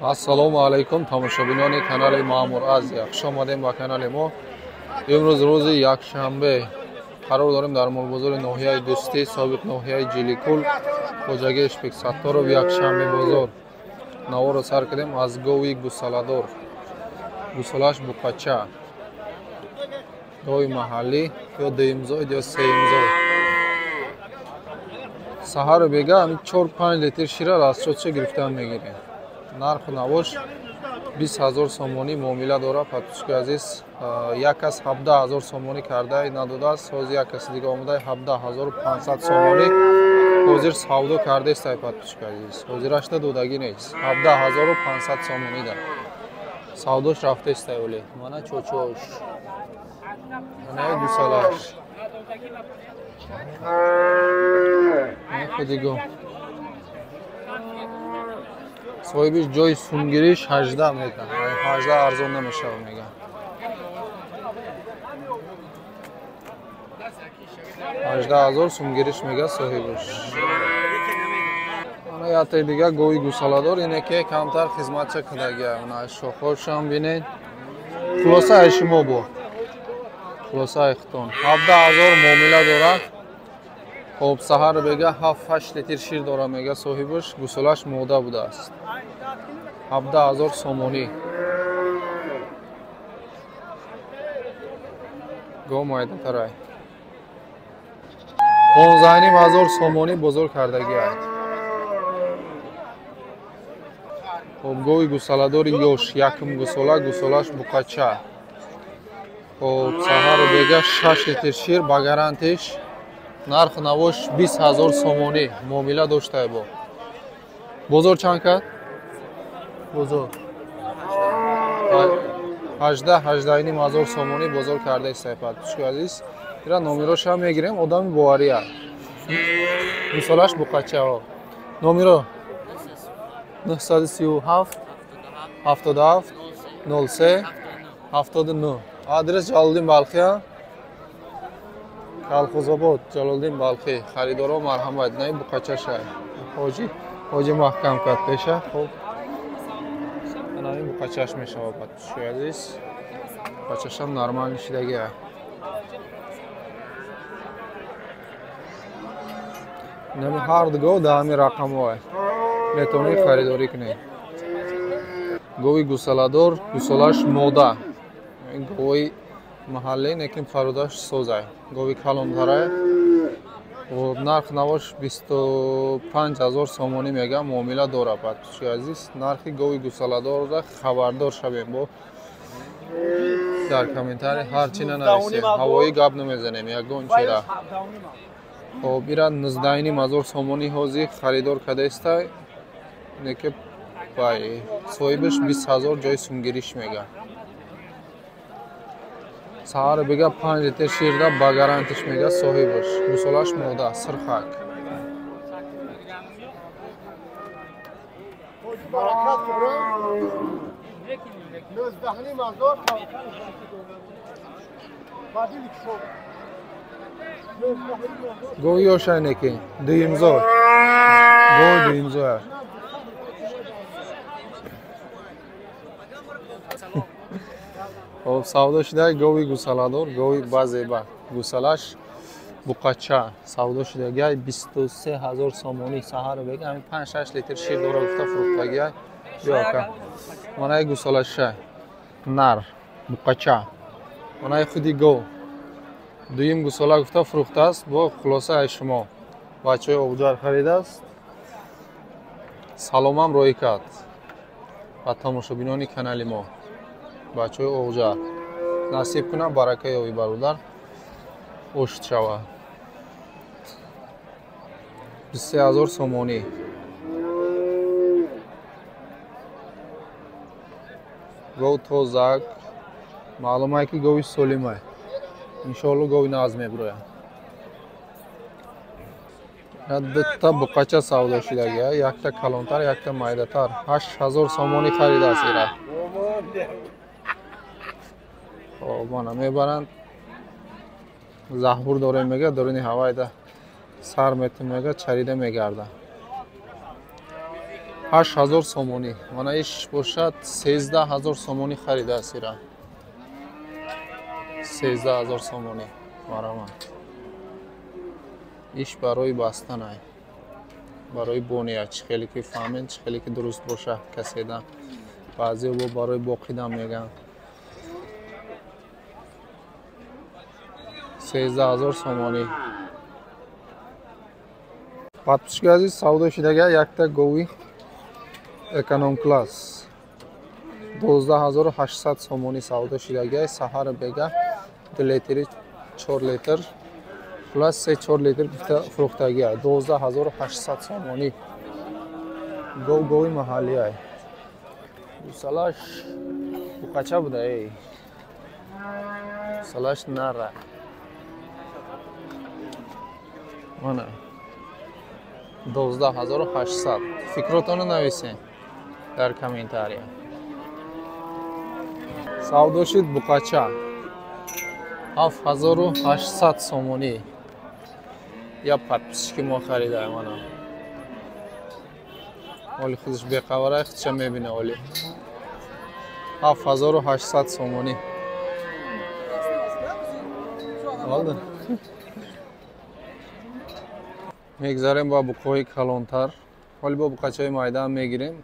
Ассалому алайкум тамошобинони канали Маъмур Азия. Хуш омадем ба канали мо. Имрӯз рӯзи якшанбе қарор дорем дар молбозори ноҳияи Дӯстӣ, собиқ ноҳияи Ҷиликул, хоҷагии Ишбек Сатторов, якшанбе бозор. Наворо сар кардем аз гови гусаладор. Гусалаш буқача. Гови маҳаллӣ ё дуюмзоид ё сеюмзоид. Саҳару бега ҳамин 4-5 литр шира расчотча гирифтан мегирем. Нарху навош 20 ҳазор сомонӣ муомила дора. Подписчики азиз, як кас 17 ҳазор сомонӣ карда надодааст, ҳозир як каси дига омада 17 500 сомонӣ ҳозир савдо кардааст. Подписчики азиз, ҳозирашда додагӣ нест, 17 500 сомонӣ да савдош рафтааст. Оле мана чочош, мана гусалаш, худиго соҳибиш ҷои сумгириш 18 меган, 18 арзон намешава меган. 18 ҳазор сумгириш мега соҳибиш. Ана ятаи дига гови гусаладор, ине ки камтар хизматча кардагия. Ана шохошам бинед. Хулоса ай шумо бо. Хулоса ай хитон. 17 ҳазор муомила дорад. Хоб саҳар бега 7-8 литр шир дора мега соҳибаш, гусалаш мода будааст. 17 ҳазор сомонӣ. Гов майдатарай. 15 ҳазор сомонӣ бозор кардагиад. Хоб гови гусаладори ёш, якум гусола, гусолаш буқача. Хоб саҳару бега 6 литр шир ба гарантиш. Нарх навош 20 ҳазор сомонӣ муомила доштае бо. Бозор чанд кард? Бозор 18-18 ҳазор сомонӣ бозор кардааст. Подписчики азиз, ира номерошам мегирем, одами бовария. Мисолаш буқачао. Номеро 937 77 03 79. Адрес Ҷалолиддин Балхия, Калхозобод, Ҷалолиддин Балхӣ. Харидоро марҳамат, наи буқача шай. Ҳоҷи маҳкам кард пеша. Хоб ана ин буқачаш мешавад, подписчики азиз. Буқачашам нормал шидагия. Нами ҳар ду гов дар ҳамин рақамҳое метавонед харидорӣ кунед. Гови гусаладор, гусалаш мода. Ин гови маҳаллӣ, лекин пародаш созай. Гови калонтарай. Нарх навош 25 ҳазор сомонӣ мега муомила дора. Подписчики азиз, нархи гови гусаладорро хабардор шавем бо дар комментарий ҳар чи нанависем, ҳавоӣ гап намезанем ягон чира. Хоб ира 19 ҳазор сомонӣ ҳозир харидор кардаистай, неки бай соҳибаш 20 ҳазор ҷои сумгириш мега. Саҳар бега 5 литр ширда ба гарантиш мега соҳибаш. Гусолаш мода, сирхак. Гови ёшай неки, дуюмзой. Гови дуюмзой. Хоб савдо шуда гови гусаладор, гови базеба. Гусалаш буқача савдо шудагиай 23 ҳазор сомонӣ. Саҳару бега ҳамин 5-6 литр шир дора гуфта фурӯхтагиай. Биё ака. Манаи гусалаша нар буқача. Манаи худи гов. Дуюм гусола гуфта фурӯхтааст бо хулоса ай шумо. Бачаҳои обҷар харидааст. Саломам роҳӣ кард ба тамошобинони канали мо. Бачаҳои оғҷар насиб кунам, барака ёбӣ бародар, ошт шава. 23 ҳазор сомонӣ. Гов тозак, маълумае ки гови солимае. Иншоалло гови нағз мебирояд. Дутта буқача савдо шудагия, якта калонтар, якта майдатар. 8 ҳазор сомонӣ харидааст ира. Хоб мана мебаранд. Заҳбур дорем мега, даруни ҳавайда сар метун мега, чарида мегарда. 8000 сомонӣ. Мана иш бошад 13000 сомонӣ харидааст ира. 13000 сомонӣ. Марама. Иш барои бастанай. Барои бония чӣ хеле ки фаҳмед, чӣ хеле ки дуруст боша каседа. Баъзеҳо бо барои боқидан мегӯянд. 13000 сомонӣ. Подписчики азиз, савдо шидага якта гови эконом класс 12800 сомонӣ савдо шидага. Саҳар бега 2 литри 4 литр плюс 3-4 литр гуфта фурӯхтагия. 12800 сомонӣ. Гов гови маҳаллиай. Гусалаш буқача буда эй. Гусалаш нара. Мана 12800. Фикротонро нависед дар комментария. Савдо шид буқача 7800 сомонӣ. Я подписчики мо харида мана. Оли худаш беқабара, худша мебина оли. 7800 сомонӣ. Олди. Мегзарем ба буқҳои калонтар. Ҳоли бо буқачаҳои майдаам мегирем.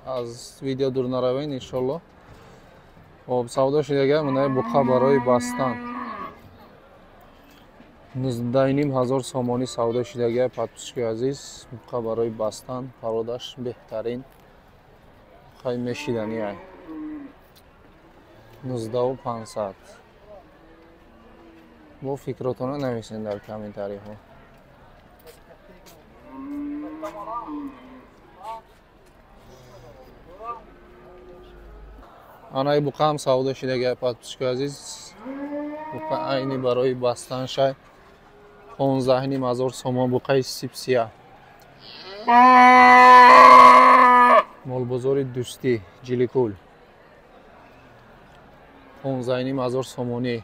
Аз видео дур наравед иншолло. Хоб, савдо шидага мана буқа барои бастан. 19500 сомонӣ савдо шидага. Подписчики азиз, буқа барои бастан, пародаш беҳтарин. Буқаи мешиданӣ ай. 19500. Бо фикротонро нависед дар комментариҳо. Анаи буқаам савдо шидага подписчики азиз. Буқа айни барои бастан шай 15500 сомон. Буқаи сипсия. Молбозори Дӯстӣ, Ҷиликул. 15500 сомонӣ.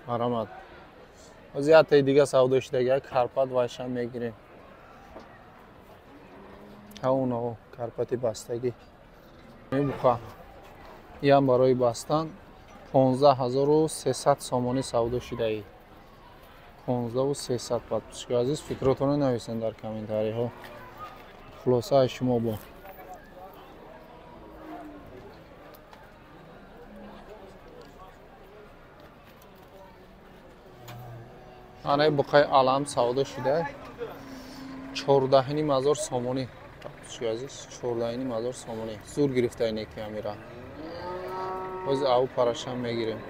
Марамат. Оз яктаи дига савдо шидага, карпат вайшам мегирем. Ҳаунао карпати бастагӣ. Буқа иам барои бастан 15300 сомонӣ савдо шидаи. 15300. Подписчики азиз, фикротонро нависед дар комментариҳо. Хулосаи шумо бо. Анаи буқаи алам савдо шуда 14500 сомонӣ. Подписчики азиз, 14500 сомонӣ. Зур гирифта ине ки амира. Ҳозир аву парашам мегирем.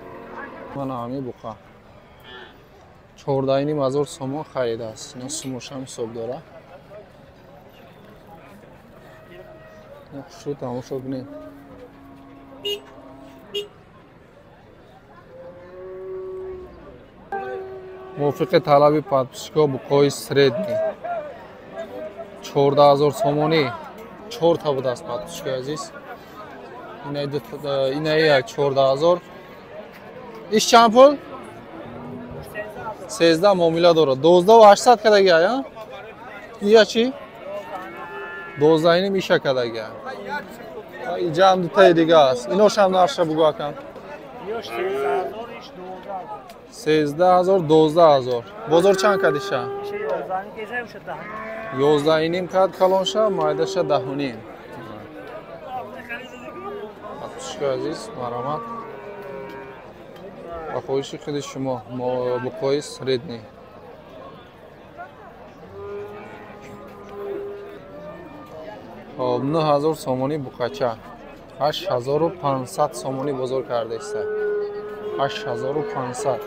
Мана ҳами буқа 14500 сомон харидааст. Ина сумошам ҳисоб дора. Хушрӯ тамошо кунед. Мувофиқи талаби подписчикҳо буқҳои средний 14000 сомонӣ. 4та будааст подписчикои азиз. Инаи 14000. Иш чанд пул? 13 муомила дорад. 12800 кадагия, я? Ия чӣ? 12.5 иша кадагия. Иҷа ҳам дутаи дига аст. Иношам нархша бугӯ акам. 13000, 12000. Бозор чанд кад иша? 11.5 кад калонша, майдаша 10.5. Подписчикои азиз, марҳамат. Ба хоҳиши худи шумо буқҳои средний. Хоб, 9000 сомонӣ буқача. 8500 сомонӣ бозор кардаиста. 8500.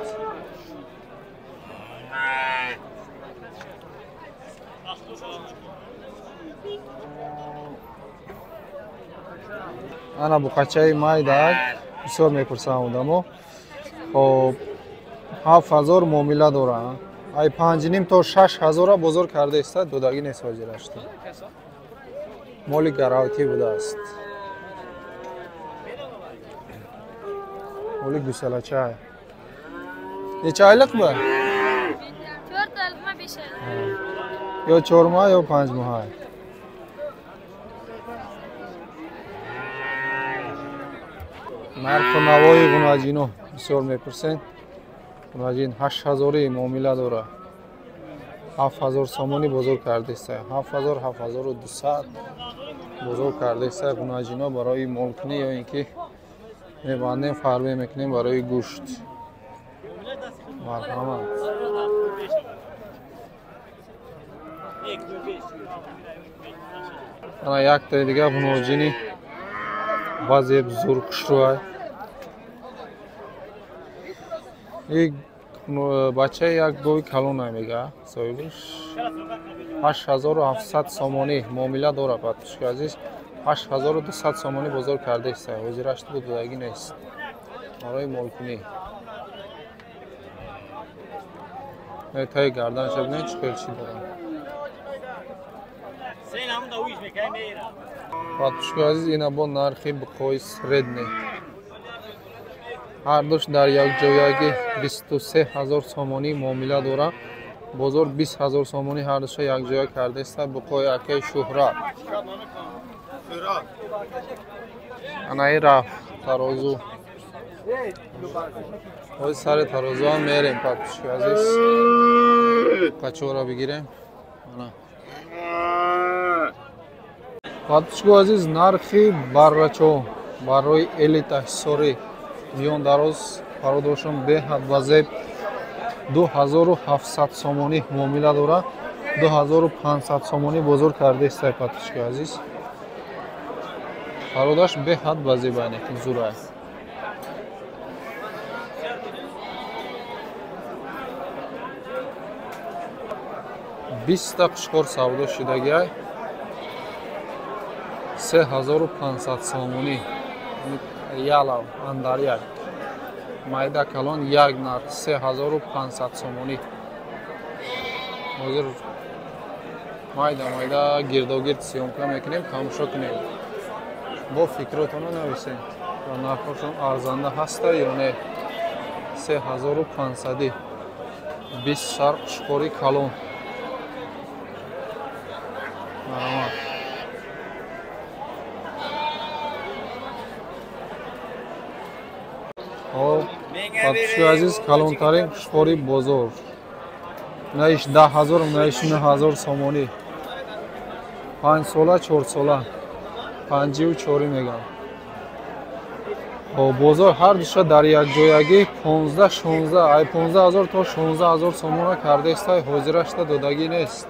Ана буқачаи майдаак бисёр мепурсам одамо. Хоб, 7000 муомила дора. Ай 5.5 то 6000 бозор кардаиста, додагӣ нест ҳозирашта. Моли гаравтӣ будааст. Моли гусалача. Necha oylik bu? 4 oylikmi, 5 oylik. Ё 4 моҳ ё 5 моҳ. Нарху навои ғунаҷино бисёр мепурсен. Ғунаҷин 8000 муомила дора. 7000 сомонӣ бозор кардеста. 7000 7200 бозор кардеста ғунаҷино барои молкунӣ ё инки мебандем фарбе мекунем барои гӯшт. Марҳамат. Ана яктаи дига ғунаҷини баъзе зур хушрӯай. И бачаи як гови калона мега соҳибаш 8700 сомонӣ муомила дора. Батушки азиз 8200 сомонӣ бозор кардеста. Ҳозираш додагӣ нест барои молкунӣ. Таи гарданша бинед чӣ хел чӣ дорам. Батушки азиз ина бо нархи буқои средне. Ҳардуш дар якҷоягӣ 23000 сомонӣ муомила дора. Бозор 20000 сомонӣ ҳардуша якҷоя кардеста. Буқои акаи Шӯҳрат. Анаи рафт тарозу. Ҳози сари тарозуам мерем батушки азиз. Қачора бигирем. Ана. Батушки азиз нархи баррачо барои элита ҳисорӣ миён дароз пародошон беҳад вазеб 2700 сомонӣ муомила дора. 2500 сомонӣ бозор кардеста батушки азиз. Пародаш беҳад вазеб айнеки зурай. Биста қушқор савдо шудагиай 3500 сомонӣ. Ялав андар як майда калон як нарх 3500 сомонӣ. Ҳозир майда майда гирдогирд съёмка мекунем, тамошо кунем. Бо фикротонро нависем ва нархҳошон арзанда ҳаста ё не. 3500 20 сар қушқори калон. Марҳамат. Батушки азиз калонтарин қушқори бозор. Наиш 10000, наиш 9000 сомонӣ. 5 сола, 4 сола. 5 ва 4 меган. Бозор ҳар душа дар якҷоягӣ 15 16, ай 15000 то 16000 сомона кардестай. Ҳозирашта додагӣ нест.